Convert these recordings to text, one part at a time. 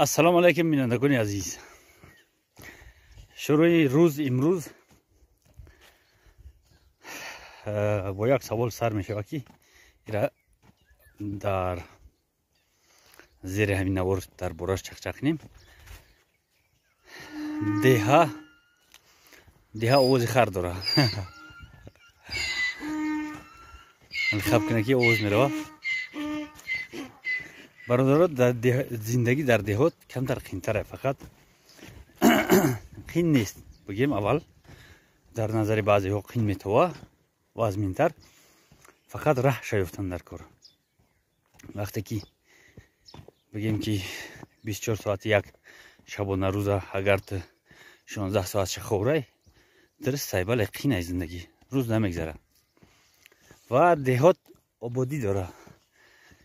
Ассалому алайкум бинандагони азиз. Шурӯи рӯз имрӯз бо як савол сар мешавад, ки ира дар зери ҳамин навор дар бораш чақчақ кунем. Деҳа овози хар дорад. Хаб кунад, ки овоз меравад. Бародаро, зиндагӣ дар деҳот камтар қинтаре, фақат қин нест. Бигем, аввал дар назари баъзеҳо қин метова, вазминтар, фақат раҳ шаёфтан дар кор. Вақте ки бигем, ки 24 соати як шабонарӯза, агар ту 16 соат шаховрай, дуруст сай, бале, қинай, зиндагӣ рӯз намегзарад. Ва деҳот ободӣ дорад.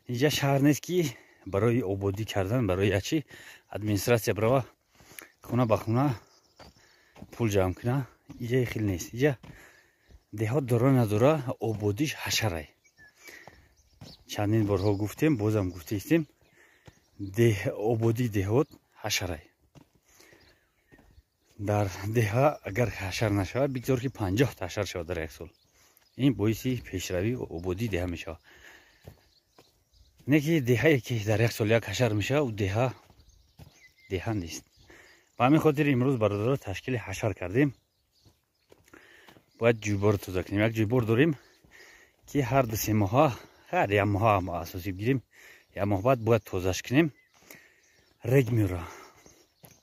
Инҷа шаҳр нест, ки барои ободӣ кардан, барои ячи администратсия барава, хона ба хона пул ҷамъ куна. Иҷа хел нест. Иҷа деҳот дора надора, ободиш ҳашарай. Чандин борҳо гуфтем, бозам гуфтаистем, ободии деҳот ҳашарай. Дар деҳа агар ҳашар нашавад, бигзор ки 50-та ҳашар шавад дар як сол, ин боиси пешравӣ, ободии деҳа мешавад. Не ки деҳае ки дар як сол як ҳашар мешавад, ӯ деҳа деҳа нест. Ба ҳамин хотир имрӯз, бародаро, ташкили ҳашар кардем. Бояд ҷӯйборро тоза кунем. Як ҷӯйбор дорем, ки ҳар 2-3 моҳа, ҳар як моҳа асосӣ бигирем, як моҳ баъд бояд тозаш кунем. Рег меёра,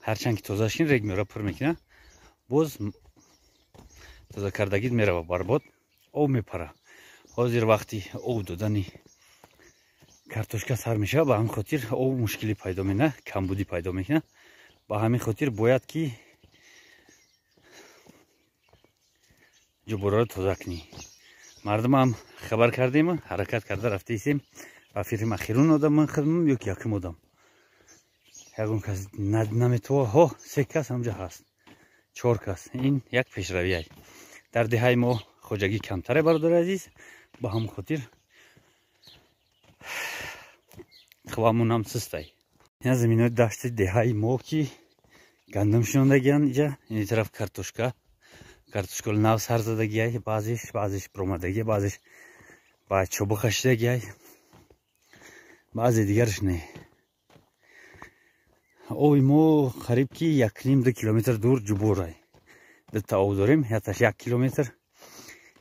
ҳарчанд ки тозаш кунем, рег меёра, пур мекуна, боз тоза кардагит мерава барбод, об мепара. Ҳозир вақти об додани картошка сар мешавад, ба ҳамин хотир об мушкилӣ пайдо мекунад, камбудӣ пайдо мекунад. Ба ҳамин хотир бояд ки ҷубораро тоза кунӣ. Мардумам хабар кардем, ҳаракат карда рафтаистем. Ба фирм ахирун одам ман хидмам ё ки якум одам, ягон кас наметова. Ҳо, се кас ҳамҷа ҳаст, чор кас. Ин як пешравиай. Дар деҳаи мо хоҷагӣ камтаре, бародари азиз, ба ҳамин хотир хвамонам систай. Ина заминои дашти деҳаи мо, ки гандум шинондагиян. Иҷа ини тараф картошка, картошкаи нав сар задагиай, баъзеш биромадагия, баъзеш ба чобуха шидагиай, баъзе дигараш не. Оби мо қариб ки 1,5-2 километр дур ҷуборай. Дута об дорем, якташ 1 километр,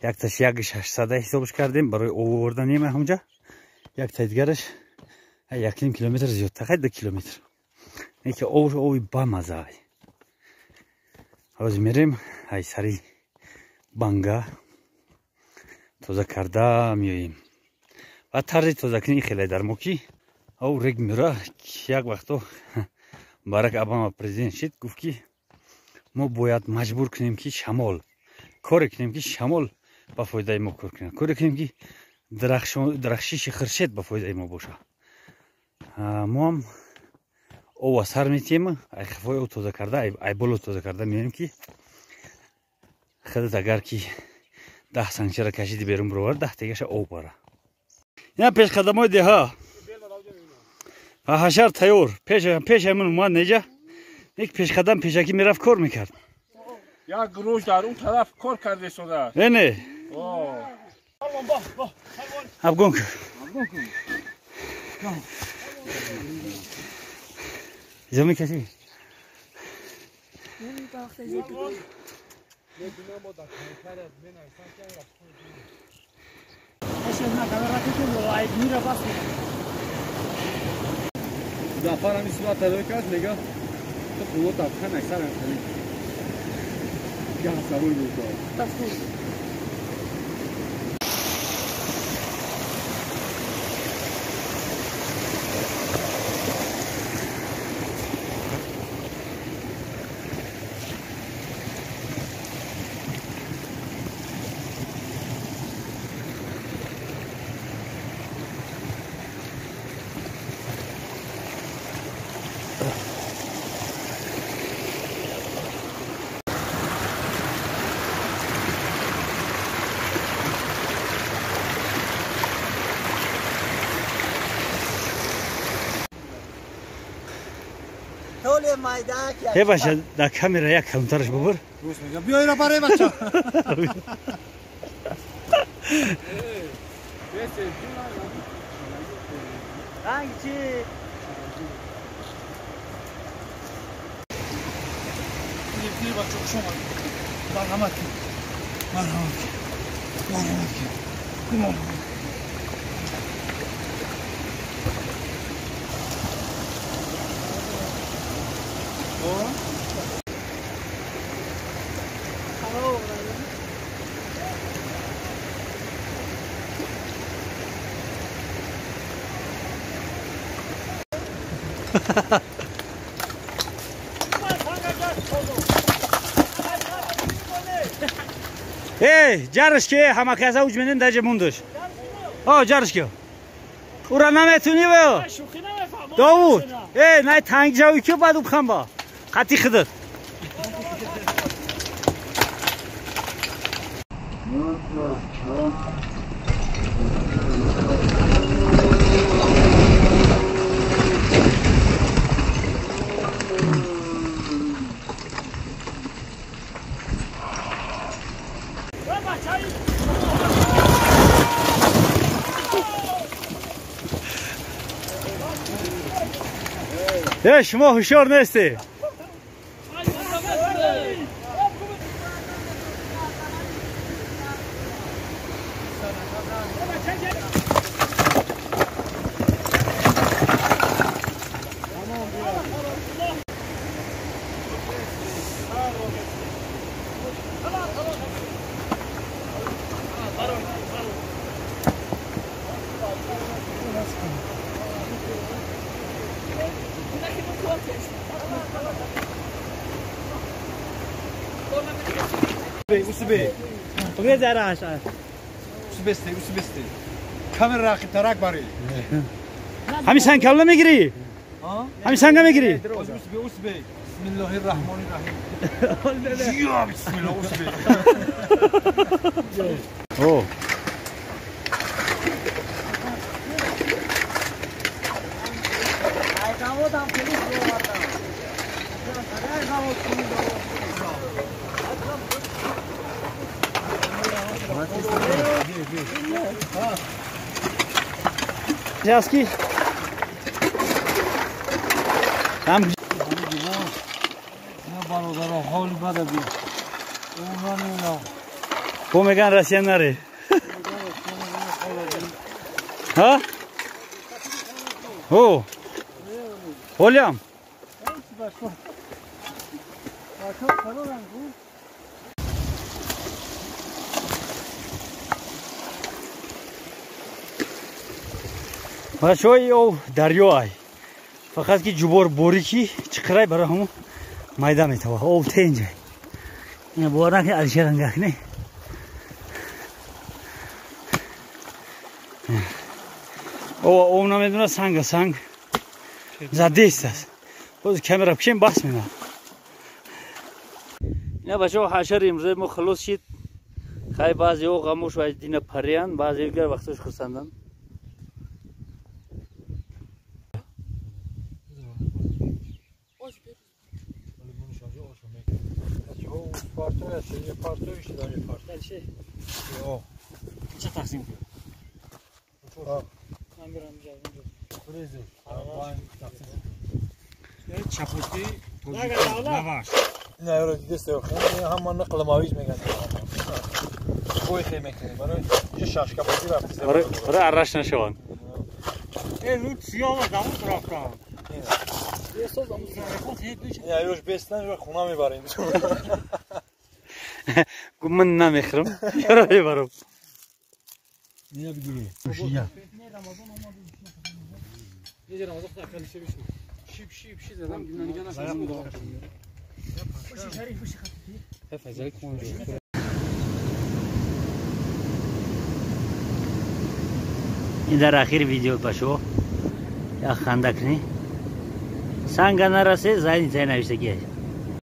якташ 1,600 ҳисобш кардем барои об оварданем ҳамҷа, яктаи дигараш 1,5 километр зиёдтар, хай 2 километр. Неки обш оби бамазаай. Ҳозир мерем, ай сари банга тоза карда меоем. Ва тарзи тозакунӣ хеле дар мо, ки об рег меёра. Як вақто Барак Обама президент шид, гуфт, ки мо бояд маҷбур кунем, ки шамол, коре кунем, ки шамол ба фоидаи мо кор кунад, коре кунем, ки дарахшиши хуршед ба фоидаи мо бошад. Моам ова сар метиҳем, ай хафои об тоза карда, ай боло тоза карда меоем, ки худат агар ки 10 сангчара кашиди берун бировар, 10 тегаша об бара. Ина пешқадамои деҳа ва ҳашар тайёр. Пеш ҳамин омад неҷа, як пешқадам пешакӣ мерафт, кор мекард. Як рӯз дар он тараф кор карда истодааст. Не, обгон кун. Изо мекашӣ? Зафар ҳамин сурат тайёр кард, мега ту қувват афкан аксар ҳамин гаҳ сарой буд. Толе майда ки. Э баша, да камера як калонтараш бубур. Рост мегам. Биё ира барои бача. Ранг чи? Бир бача хуш омадед. Марҳамат кун. Марҳамат кун. Марҳамат кун. Эй, ҷарш ки ҳама каса уҷ менем даҷа мондаш. О, ҷарш ки. Ура наметуни ве. Довуд. Эй, най танг ҷави ки баъд убхан ба. Қати хидат. Э, шумо ҳушёр нестӣ. ҳамин санг калла мегирӣ? ҳамин санга мегирӣ? О. Jaski. Там Бо меган Россия наре. Ҳа? О. Олям. Бачаҳои об дарё ай. Фақат ки ҷубор борикӣ чиқирай барои ҳамон майда метава. Об тенҷай. Ина бовар накунед Алишер ангак не. Об намедона санга санг. Задест аст. Боз камера пишем бас мена. Ина бачаҳо ҳашари имрӯзаи мо халос шид. Хай баъзеҳо ғамош ва дина париян, баъзеҳо дигар вақтош хурсанданд. Араш нашаванд. Ман намехӯрам, ёро мебарам. Ин дар ахири видео башо як ханда кунӣ. Санга нарасе, зайни зай навиштагӣ.